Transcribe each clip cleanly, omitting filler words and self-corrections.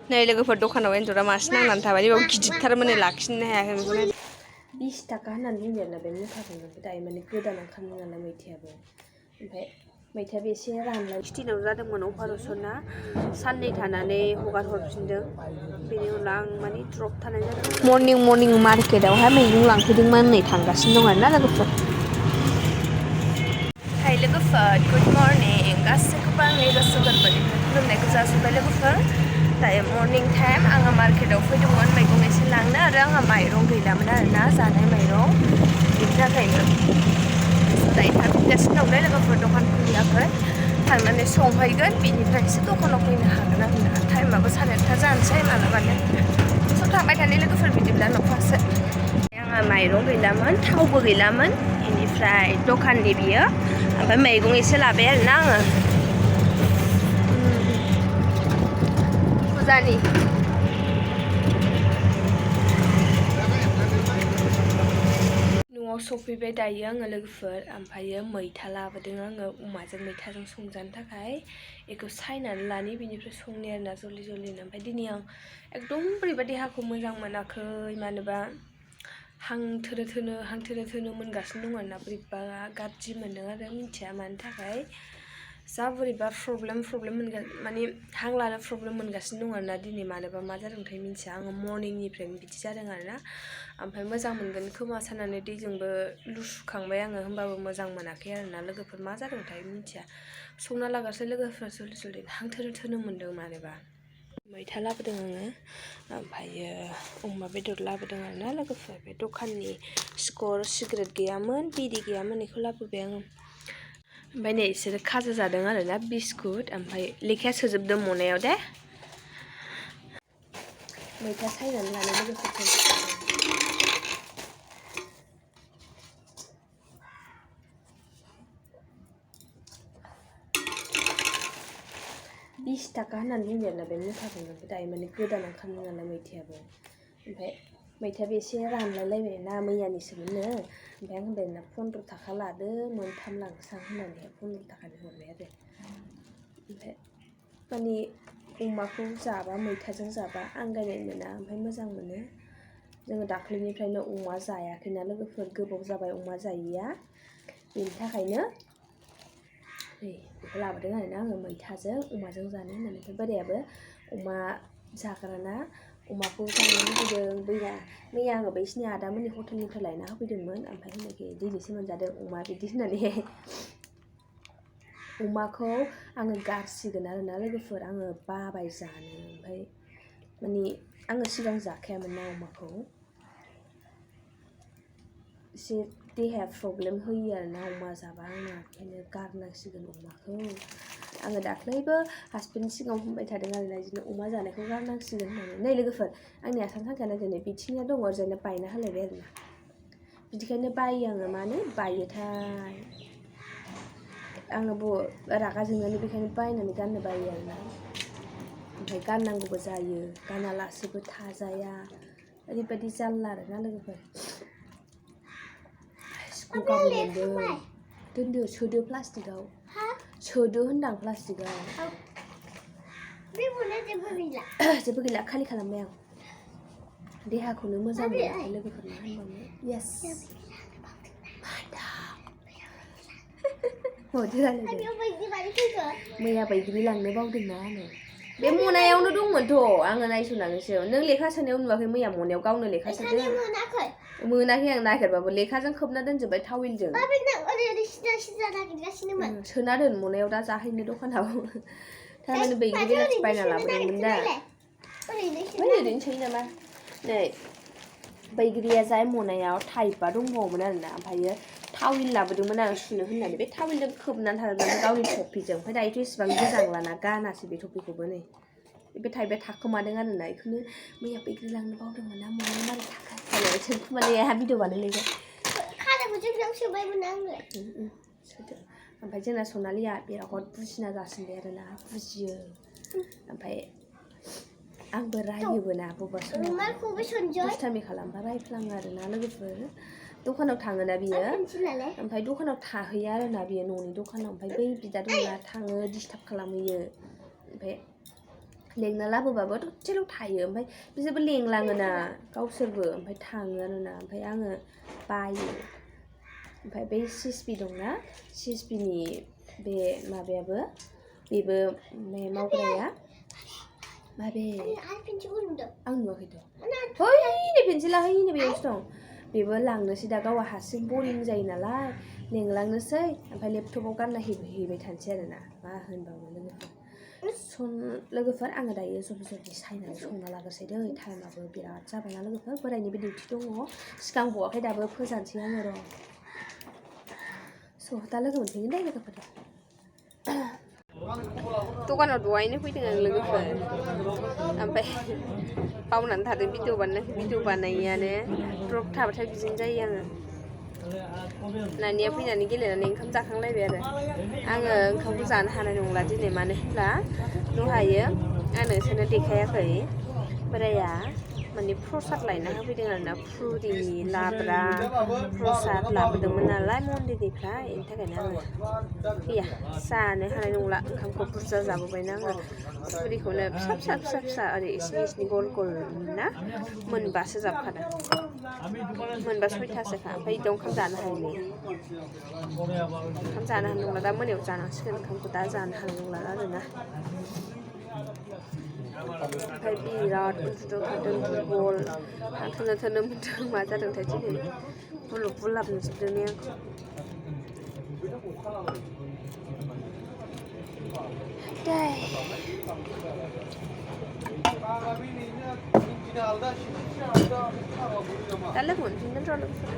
नै लोगोफोर दखानाव एन्जरा मासे नांनानै थाबाय बेयाव गिदिरथारमोन लाखिनो हायाखै बेखौनो 20 थाखा होननानै बुंदों आरोना बे मुथाखौनो दायो माने गोदान ओंखारनो नालाय मैथायाबो ओमफ्राय मैथायाबो एसे रानलाय 16 जादोंमोन अपारेसना साननै थानानै हगार हरफिनदों बेनि उनाव आं माने द्रप थानाय जादों मर्निं मार्केटावहाय मैगं लांफैदोंमोन नै थांगासिनो दं आरोना लोगोफोर हाय लोगोफोर गुड मर्निं गासैखौबो आंनि गोसो गोरबोनिफ्राय खुलुमनायखौ जासिबाय लोगोफोर दायो मर्निं टाइम आङो मार्केटाव फैदोंमोन मैगं एसे लांनो आरो आंहा माइरं गैलामोन आरोना जानाय माइरं बिनि थाखायनो दायो थांफिनगासिनो दंलै लोगोफोर दखान खुलियाखै थांनानै संहैगोन बिनिफ्रायसो दखानाव फैनो हागोन आरोना टाइमाबो 8:30 जानोसै मालाबानो स' थांबाय थानाय लोगोफोर बिदिब्ला न'फारसे आंहा माइरं गैलामोन थावबो गैलामोन बेनिफ्राय दखाननि बियो ओमफ्राय मैगं एसे लाबाय आरोना आङो फुजानि न'आव सफैबाय दायो आङो लोगोफोर ओमफ्रायो मैथा लाबोदों आङो अमाजों मैथाजों संजानो थाखाय बेखौ सायनानै लानि बिनिफ्राय संनि आरोना जल्दि ओमफ्राय दिनै आं एकदम बोरैबा देहाखौ मोजां मोनाखै मानोबा हां थोनो थोनो मोनगासिनो दं आरोना बोरैबा गाज्रि मोनदों आरो मिथिया मानि थाखाय जा बोरैबा प्रब्लेम माने हां लानो प्रब्लेम मोनगासिनो दं आरोना दिनै मानोबा मा जादोंथाय मिथिया आङो मर्निंनिफ्रायनो बिदि जादों आरोना ओमफ्राय मोजां मोनगोन खोमा साननानै दैजोंबो लुसुखांबाय आङो होमबाबो मोजां मोनाखै आरोना लोगोफोर मा जादोंथाय मिथिया संना लागासै लोगोफोर जल्दि हां थोनो मोनदों मानोबा मैथा लाबोदों आङो ओमफ्रायो अमा बेदर लाबोदों आरोना लोगोफोर बे दखाननि सिगारेट गैयामोन बिरि गैयामोन बेखौ लाबोबाय आङो ओमफ्राय नै बिसोरो खाजा जादों आरोना बिस्कुट ओमफ्राय लेखाया सोजोबदों मनायाव दे मैथा सायनानै लानो लोगोफोर 20 थाखा होननानै बुंदों आरोना बे मुथाखौनो दायो माने गोदान ओंखारनो नालाय मैथायाबो ओमफ्राय मैथायाबो एसे रानलायलायबाय ना मैयानिसोमोननो ओमफ्राय आं होनबाय ना 15 थाखा लादो मोनथाम लांसां होननानै 15 थाखानि हरबाय आरो ओमफ्राय माने अमाखौ जाबा मैथाजों जाबा आंगायनाय मोना ओमफ्राय मोजां मोनो जोङो दाख्लैनिफ्रायनो अमा जायाखैना लोगोफोर गोबाव जाबाय अमा जायैया बेनि थाखायनो बेखौ लाबोदों आरोना आङो मैथाजों अमाजों जानो होननानै ओमफ्राय बोरायाबो अमा जाग्राना अमाखौ जानो लुबैदों मैया आङो बैसिनि आदामोननि हटेलनिफ्राय लायना होफैदोंमोन ओमफ्राय होननायखाय दिनैसो मोनजादों अमा बिदि होननानै अमाखौ आङो गारसिगोन आरोना लोगोफोर आङो बाबाय जानो ओमफ्राय माने आङो सिगां जाखायामोन ना अमाखौ एसे देहाया प्रब्लेम होयो आरोना अमा जाबा आंना ओंखायनो गारनांसिगोन अमाखौ आङो दाख्लैबो हासबेन्डनि सिगाङाव होनबाय थादों आरोना बिदिनो अमा जानायखौ गारनांसिगोन होननानै नै लोगोफोर आंनि आसान सांखाया नायदो बिथिंनिया दङ ओरैजायना बायना होलायबाय आरोना बिदिखायनो बायो आङो मानो बायोथाय आङो रागा जोंनानै बेखायनो बायनानै गाननो बायो आरोना ओमफ्राय गाननांगौबो जायो गानालासेबो थाजाया ओरैबायदि जारला आरोना लोगोफोर गगाबो मोनदों दोनदो सोदो प्लास्टिकआव सोदो होनदां प्लास्टिकआव जेबो गैला खालि खालामबाय आं देहाखौनो मोजां मोनाखै लोगोफोर मा होनबावनो येस मैया बैग्रि लांनो बावदोंना आङो बे मनायावनो दंमोनथ' आङो नायसनानैसो नों लेखा सोनायाव नुवाखै मैया मनायाव गावनो लेखा सोदों मोनाखै आं नागिरबाबो लेखाजों खोबना दोनजोब्बाय थाविलजों सोना दोन मनायाव दा जाहैनो दखानाव थारमाने बैग्रि बेलाथि बायना लाबोदोंमोन दा ओरैनो सोयो नामा नै बैग्रिया जाय मनायाव थाइबा दंबावोमोन आरोना ओमफ्रायो थाविल लाबोदोंमोन आं सुनो होननानै बे थाविलजों खोबनानै थादोंमोन गावनि टफिजों ओमफ्राय दायोथ' इसेबां गोजांलाना गानासै बे टफिखौबो नै बे थाइबाया थाखोमादों आरोना बेखौनो मैया बैग्रि लांनो बावदोंमोन ना मनायाव मारै थाखाय सोखुमानाया भिडिअ बानायलायबाय सोदो ओमफ्राय जोंना सनालिया बिराद बुजिना जासिनबाय आरोना बुजियो ओमफ्राय आंबो रायोबो ना बबेबा समाव दुष्टामि खालामबा रायफ्लाङो आरोना लोगोफोर दखानाव थाङोना बियो ओमफ्राय दखानाव थाहैया आरोना बियो न'नि दखानाव ओमफ्राय बै बिदा दंना थाङो डिस्टार्ब खालामहैयो ओमफ्राय लेंना लाबोबाबो दसेल' थायो ओमफ्राय बिसोरबो लेंलाङोना गावसोरबो ओमफ्राय थाङो आरोना ओमफ्राय आङो बायो ओमफ्राय बे सिसपि दंना सिसपिनि बे माबायाबो बेबो बे मावग्राया माबे आं नुवाखैथ' हैनै पेन्सिला हैनै बेयावसो दं बेबो लांनोसै दा गावहा हारसिं बरिं जायो नालाय लेंलांनोसै ओमफ्राय लेपटपाव गानना हैबाय थानोसै आरोना मा होनबावनो लोगोफोर आङो दायो जल्दि सायनानै संना लाग्रोसै दै टाइमाबो बिराद जाबायना लोगोफोर बोरायनिबो डिउटि दङ सिगां गवाखै दाबो फोजानोसै आङो र' स' दा लोगो मोनफिनगोन दे लोगोफोर दखानाव दहायनो फैदों आं लोगोफोर ओमफ्राय बावनानै थादों भिडिअ बानायैयानो द्रप थाबाथाय बिदिनो जायो आङो नानिया फैनानै गेलेनानै ओंखाम जाखांलायबाय आङो ओंखामखौ जानो हानाय नंला दिनै मानो होनब्ला दहायो आं नोंसोरनो देखायाखै बोराया माने प्रसाद लायना होफैदों आरोना फुरि लाब्रा प्रसाद लाबोदोंमोन नालाय मन्दिरनिफ्राय बेनि थाखायनो आङो गैया जानो हानाय नंला ओंखामखौ बुरजा जाबोबायना आङो फुरिखौनो फिसा ओरै इसिनि गल ना मोनबासो जाबखादों मोनबा 6थासोखा ओमफ्राय बिदि ओंखाम जानो हायोलै ओंखाम जानो हानाय नंला दा मोनायाव जानांसिगोन ओंखामखौ दा जानो हानाय नंला आरोना ओमफ्राय बिराद उन्दुदों थादों दुरबल थोनो मोन्दों मा जादोंथाय दिनै बुलुब बुलाब नुजोबदों ने आंखौ दा लोगो मोनफिनगोन र' लोगोफोर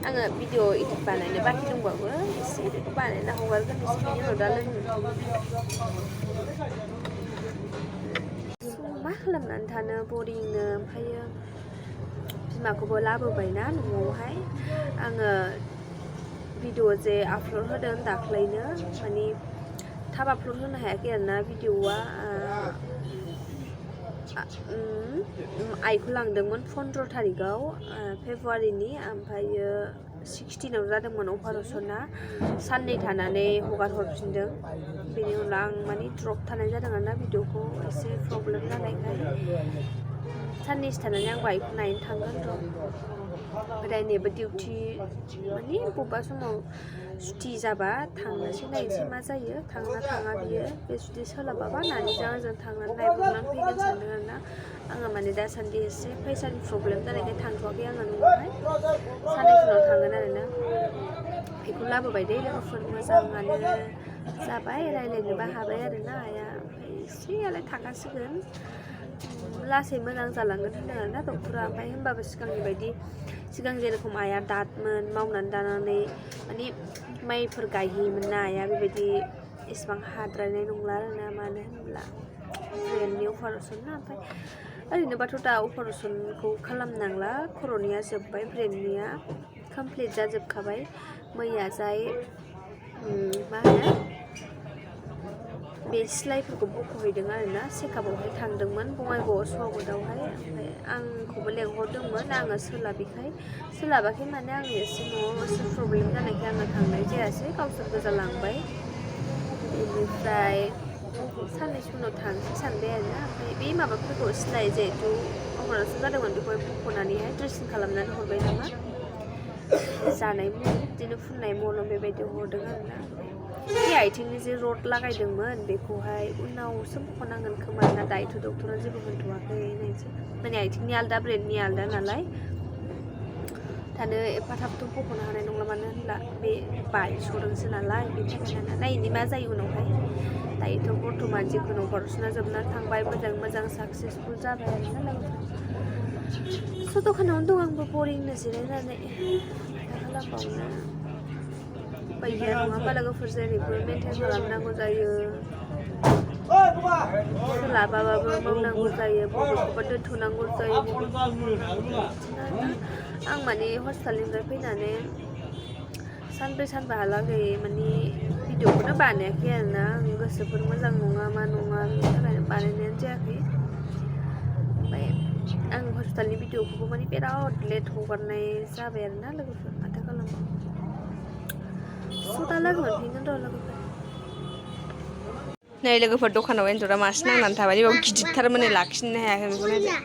आङो भिडिअ इडिट बानायनो बाखि दंबाबो एसे बेखौ बानायना हगारगोन एसे बिनि उनाव दा लोगो मा खालामनानै थानो बरिंनो ओमफ्रायो बिमाखौबो लाबोबायना न'आवहाय आङो भिडिअ जे आपल'ड होदों दाख्लैनो माने थाब आपल'ड होनो हायाखै आरोना भिडिअआ आइखौ लांदोंमोन 15 तारिखआव फेब्रुवारिनि ओमफ्रायो 16आव जादोंमोन अपारेसना साननै थानानै हगार हरफिनदों बेनि उनाव आं माने द्रप थानाय जादों आरोना भिडिअखौ एसे प्रब्लेम जानायखाय साननैसो थानानै आंबो आइखौ नायनो थांगोन र' बोरायनिबो डिउटि माने बबेबा समाव सुटि जाबा थांनोसै नायनोसै मा जायो थाङा बियो बे जुदि सोलाबाबा नानिजों आंजों थांनानै नायब्रबनानै फैगोन सानदों आरोना आङो माने दासान्दि एसे फैसानि प्रब्लेम जानायखाय थांथ'वाखै आङो न'आवहाय साननैसो उनाव थांगोन आरोना बेखौ लाबोबाय दे लोगोफोर मोजाङानो जाबाय रायज्लायनोबो हाबाय आरोना आइया ओमफ्राय एसेयालाय थाखासिगोन लासै मोजां जालांगोन होनदों आरोना डक्टरा ओमफ्राय होमबाबो सिगांनि बायदि सिगां जेरेखम आइया दादमोन मावनानै दानानै माने माइफोर गायहैयोमोन ना आइया बेबायदि इसेबां हाद्रायनाय नंला आरोना मानो होनब्ला ब्रेननि अपारेसन ना ओमफ्राय ओरैनोबाथ' दा अपारेसनखौ खालामनांला खर'निया जोब्बाय ब्रेननिया कमप्लिट जाजोबखाबाय मैया जाय मा होनो बे सिलाइफोरखौ बख'हैदों आरोना चेकआपआवहाय थांदोंमोन बङाइगावआव स्वागतआवहाय ओमफ्राय आंखौबो लेंहरदोंमोन आङो सोलाबाखै माने आङो एसे न'आव एसे प्रब्लेम जानायखाय आङो थांनाय जायासै गावसोर गोजा लांबाय बेनिफ्राय साननैसो उनाव थांसै सानबाय आरोना ओमफ्राय बे माबाफोरखौ सिलाइ जिहेथु अपारेसन जादोंमोन बेखौहाय बख'नानैहाय ड्रेसिं खालामनानै हरबाय नामा जानाय बिदिनो फुननाय मलम बेबायदि हरदों आरोना बे आथिंनि जे रड लागायदोंमोन बेखौहाय उनावसो बख'नांगोन खोमा ना दायोथ' डक्टरा जेबो होनथ'वाखै नायनोसै माने आथिंनि आलदा ब्रेननि आलदा नालाय थानो एफा थाबथ' बख'नो हानाय नंला मानो होनब्ला बे बायस'दोंसो नालाय बेनि थाखायनो नायनि मा जायो उनावहाय दायोथ' बर्थमान जिखुनु अपारेसना जोबनानै थांबाय मोजां साक्सेसफुल जाबाय आरोना लोगोफोर स' दखानावनो दं आंबो बरिंनो जिरायनानै मा खालामबावनो उपाय गैया नङाबा लोगोफोर जेरैबो मेनटेन खालामनांगौ जायो सोलाबाबाबो मावनांगौ जायो बबेखौबा दोनथ'नांगौ जायो आं माने हस्पिटालनिफ्राय फैनानै सानब्रै सानबाहालागै माने भिडिअखौनो बानायाखै आरोना आं गोसोफोर मोजां नङा मा नङा बेनि थाखायनो बानायनायानो जायाखै ओमफ्राय आं हस्पिटालनि भिडिअखौबो माने बिराद लेट हगारनाय जाबाय आरोना लोगोफोर माथो खालामबावनो स' दा लोगो मोनफिनगोन र' लोगोफोर नै लोगोफोर दखानाव एन्जरा मासे नांनानै थाबाय बेयाव गिदिरथार माने लाखिनो हायाखै बेखौ नायदो